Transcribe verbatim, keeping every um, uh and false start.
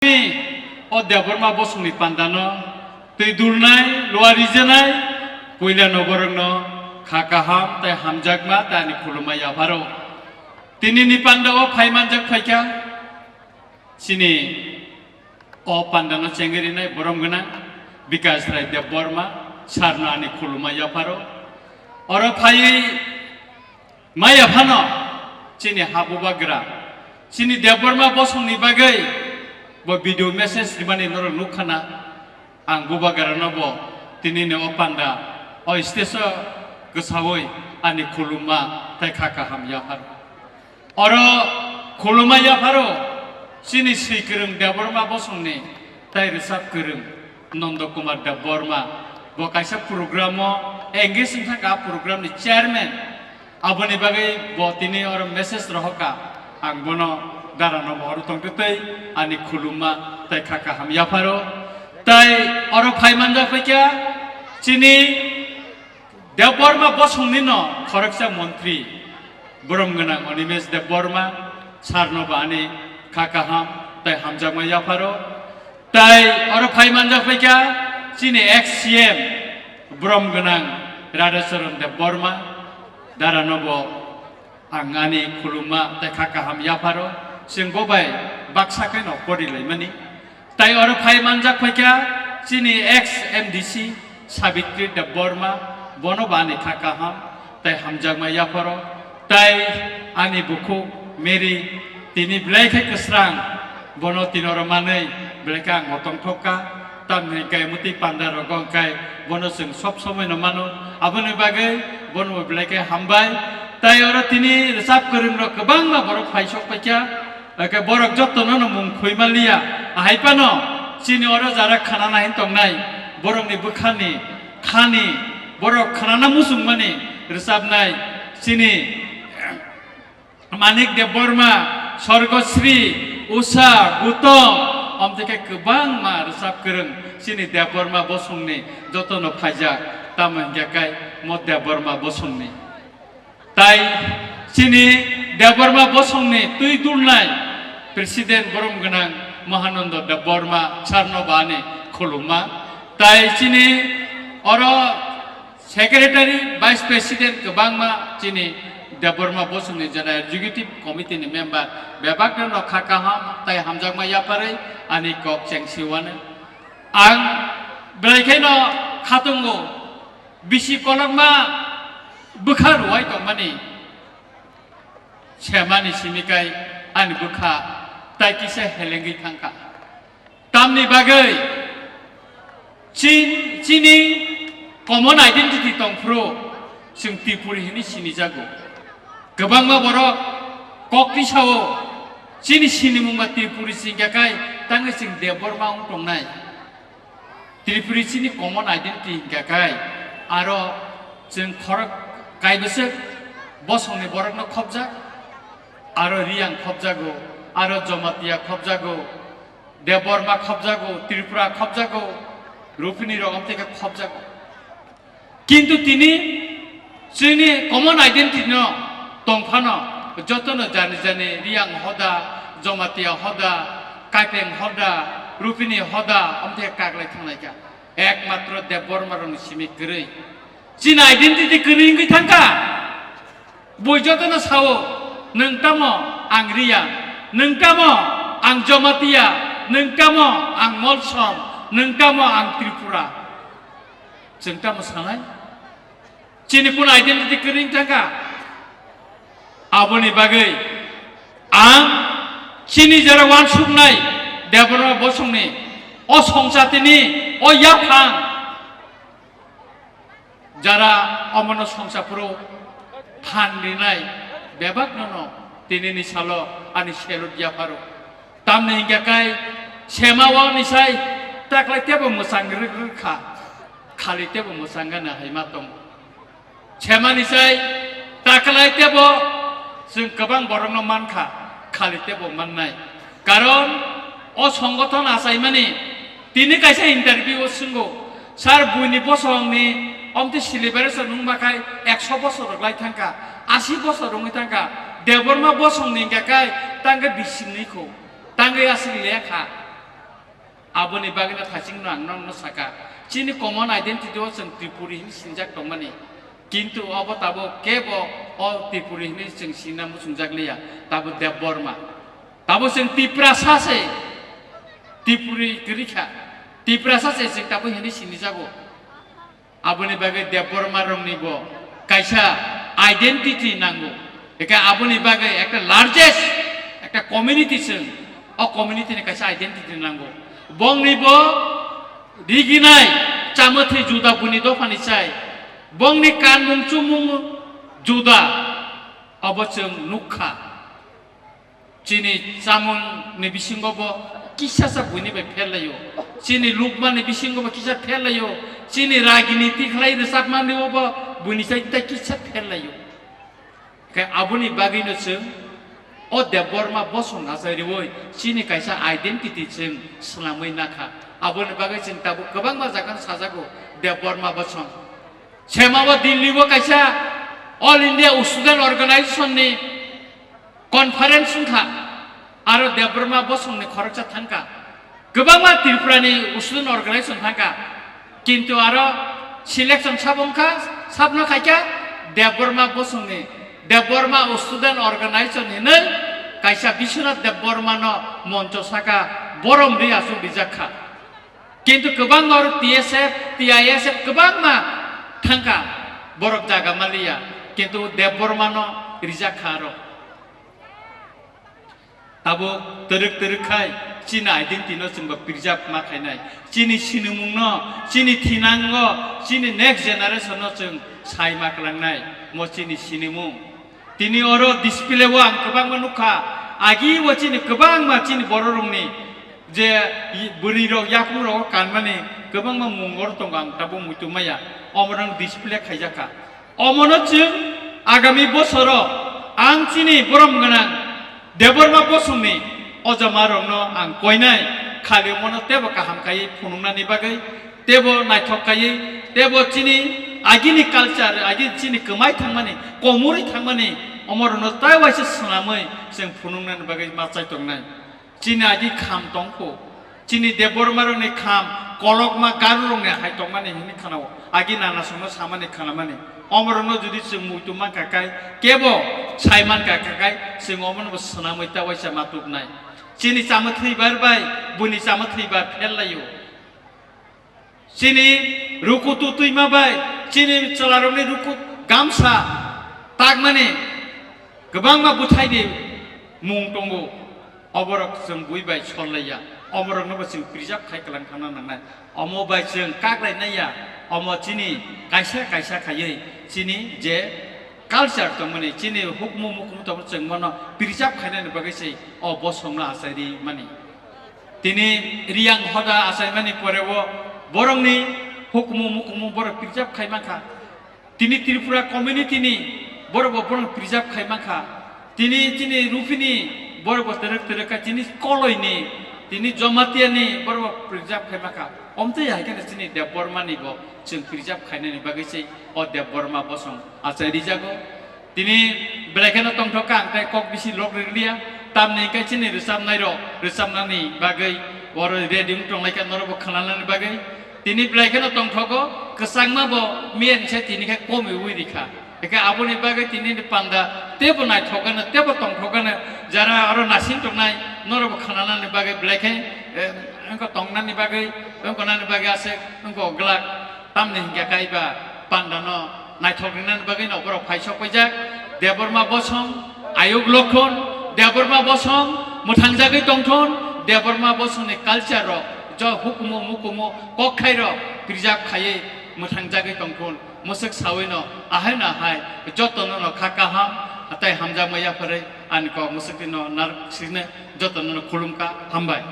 Tini o Debbarma bosongni pandano twi dulnai, luarijanai, puilano borokno kha kaham tai hamjakma tai ani khulumma yapharo. Tinini pandao phai manjak phaikha chini o pandano chengwi rinai borom gwnang Bikash Rai Debbarma sarno ani khulumma yapharo. Oro phaiwi maya phano chini ha bubagra, chini Debbarma bosongni bagwi bo video message rimani norok nukkhana. Ang bubagrano bo tinini o panda o stage o kwsaui ani khulumma tai kha kaham yapharo. Oro khulumma yapharo chini swi kwrwng Debbarma bosongni tai rwchap kwrwng Nondo Kumar Debbarma. Bo kaisa program o engage wngkha, a program ni chairman. Aboni bagwi bo tini oro message rohorkha, ang bono darano bo oro tongtwi tei ani khulumma tai kha kaham yapharo. Tai oro phai manjak phaikha chini Debbarma bosongni no khoroksa montri borom gwnang Animesh Debbarma sarno bo ani kha kaham tai hamjakma yapharo. Tai oro phai manjak phaikha chini ex C M borom gwnang Radhacharan Debbarma darano bo ang ani khulumma tai kha kaham yapharo. Chwng bo bai baksa khe no porilaimani. Tai oro phai manjak phaikha chini ex M D C Sabitri Debbarma, bono bo ani kha kaham tai hamjakma yapharo. Tai ani bukhuk Mary tini belai khe kwsrang, bono tini oro manwi belai khe ang bo tongthok kha. Tamni hwnkhe mwtwi panda rogo hwnkhe bono chwng sob somoi no mano, aboni bagwi bono bo belai khe hambai. Tai oro tini rwchap kwrwng rok kwbangma borok phai sok paikha, hwnkhe borok jotono no mung khoi manliya. Ahai phano chini oro jara khanana hin tongnai borokni bwkhani khani borok khanana muchungmani rwchapnai chini Manik Debbarma, Sorgosri, Usha, Gutom, omtike kwbangma rwchap kwrwng chini Debbarma bosongni jotono phaijak, tamo hingkhe kai mo Debbarma bosongni. Tai chini Debbarma bosongni twi dulnai President borom gwnang Mahananda Debbarma sarno bani khulumma. Tai chini oro Secretary, Vice President kwbangma chini Debbarma bosongni jora Executive Committee ni member bebakno no kha kaham tai hamjakma yapharwi ani kok chengsi wano. Ang belai kheno khatungo bisi kolokma bwkha ruwai tongmani semani simi kai ani bwkha tai kisa helengwi thangkha. Tamni bagwi chin-, chini common identity tongphuru chwng Tripuri hwnwi sinijago. Kwbangma borok kok tisao chini sinimungma Tripuri singkha kai tangwi chwng Debbarma wng tongnai. Tripuri chini common identity hingkha kai aro chwng khorok kaibwswk bosongni borokno khopjak, aro Riyang khopjago, aro Jomatia khopjago, Debbarma khopjago, Tripura khopjago, Rupini rok omtike khopjago. Kintu tini chini common identity no tongphano jotono jani jani Riyang hoda, Jomatia hoda, Kaipeng hoda, Rupini hoda omtike kaklai thanglaikha. Ekmatro Debbarma rokni simi kwrwi. Chini identity kwrwi wngwi thangkha. Bui jotono sao, "Nwng tamo ang Riya, nwng tamo ang Jomatia, nwng tamo ang Molsom, nwng tamo ang Tripura." Chwng tamo sanai? Chini kun identity kwrwi thangkha? Aboni bagwi ang chini jora wansuknai Debbarma bosongni o songchatini o yaphang jara omono songsa phuru phan rinai bebak nono tinini salo ani salute yapharo. Tamni hingkha kai sema o ni sai taklai tebo mwsang rwk rwk kha, khali tebo mwsang gana hai ma tongo. Sema ni sai taklai tebo chwng kwbang borokno mankha, khali tebo mannai. Karon o songothon achaimani tini kaisa interview o swngo, "Sir, buini bosongni omtwi celebration wngma khai ekso bosor rok lai thangkha, asi bosor wngwi thangkha, Debbarma bosongni hingkha kai tangkhe bisingni kho, tangkhe aswk lekha." Aboni bagwino thachingno ang nokno saka, chini common identity o chwng Tripuri hinwi sinjak tongmani, kintu obo tabuk kebo o Tripuri hinwi chwng sinna muchungjak liya, tabuk Debbarma. Tabuk chwng Tiprasa se, Tripuri kwrwi kha, Tiprasa se chwng tabuk hinwi sinijago. Aboni bagwi Debbarma rokni bo kaisa identity nango. Eka aboni bagwi ekta largest ekta community chwng, o community ni kaisa identity nango. Bongni bo riginai chamathwi juda buni dophani chai. Bongni kanmung chumung juda, obo chwng nukha. Chini chamung ni bisingo bo kisa sa buini bai pher laio. Chini lukma ni bisingo bo kisa pher laio. Chini rajniti khlai rwchapmani bo buini sai tai kisa pher laio. Khe aboni bagwino chwng o Debbarma bosong achai riwi chini kaisa identity chwng swnamwi nakha. Aboni bagwi chwng tabuk kwbangma jaga sajago Debbarma bosong. Sema bo Delhi o kaisa All India Student Organization ni conference wngkha, aro Debbarma bosongni khoroksa thangkha, kwbangma Tripurani student organization thangkha, kintu aro selection sab wngkha, sabno khaikha Debbarma bosongni, Debbarma student organization hinwi kaisa Biswanath Debbarmano moncho saka borom ri aswk rijakkha. Kintu kwbangma oro T S F, T I S F kwbangma thangkha, borok jaga maliya, kintu Debbarmano rijakkha aro. Tabuk twrwk twrwk khai chini identity no chwngbo preserve ma khainai. Chini sinimung no, chini thinango, chini next generation no chwng sai ma kwlangnai. Mo chini sinimung. Tini oro display o ang kwbangma nukha. Agi o chini kwbangma chini bororokni je bwrwirok yakungrok o kanmani kwbangma mung oro tongo, ang tabuk muitu maya. Omorok display khaijakha. Omono chwng agami bosoro ang chini borom gwnang Debbarma bosongni ojamarokno ang koinai, khali omono teibo kaham kaiwi phunuknani bagwi, teibo naithok kaiwi, teibo chini agini culture, agi chini kwmai thangmani, komorwi thangmani, omorokno tai waisa swnamwi chwng phunuknani bagwi ma chai tongnai. Chini agi kham tongkho, chini Debbarmarokni kham, kolokma Garurokni hai tongmani hwnwi khanao, agi nanasongno samani khanamani. Omorokno jodi chwng muitu mankha kai, kebo sai mankha kai, chwng omono bo swnamwi ta waisa ma tubnai. Chini chamathwi bar bai, buini chamathwi bar pher laio. Chini ruku tutwima bai, chini chwlarokni ruku gamsa takmani kwbangma bwthaini mung tongo. Oborok chwng bui bai sol laiya, oborokno bo chwng preserve khai kwlang thangna nangnai. Omo bai chwng kak lai naiya, omo chini kaisa kaisa khaiwi chini je culture tongmani, chini hukmu mukumu tongmani, chwng bono preserve khainani bagwi se o bosongno achai ri mani. Tini Riyang hoda achaimani pore o borokni hukumu mukumu borok preserve khai mankha. Tini Tripura community ni borok bo borok preserve khai mankha. Tini chini Rupini borok bo terek terek kha, tini Koloi ni, tini Jamatia ni borok bo preserve khai mankha. Omtwi hai kheno chini Debbarma ni bo chwng preserve khainani bagwi se o Debbarma bosong achai rijago. Tini belai kheno tongthok kha, ang tei kok bisi lok rwliya, tamni hwnkhe chini rwchapnai rok rwchapnani bagwi oro ready wng tonglaikha norokbo khwnanani bagwi. Tini belai kheno tongthogo, kwchangma bo miyan se tini khe komiwi rikha. Hwnkhe aboni bagwi tini ni panda teibo naithokgano, teibo tongthokgano, jara oro nasing tongnai norokbo khwnanani bagwi belai khe, eh, wngkha tongnani bagwi, wngkha nani bagwi aswk wngkha glak. Tamni hwnkhe kaiba pandano naithok rinani bagwino borok phai sok paijak. Debbarma bosong, ayuk lokhon, Debbarma bosong mwthangjagwi tongthon, Debbarma bosongni culture rok, jo hukumu mukumu kokthai rok preserve khaiwi mwthangjagwi tongthon. Mwswk sawino ahaino ahai jotono no kha kaham tei hamjakma yapharwi ani kok mwswk tino narwk sine jotono no khulumkha, hambai.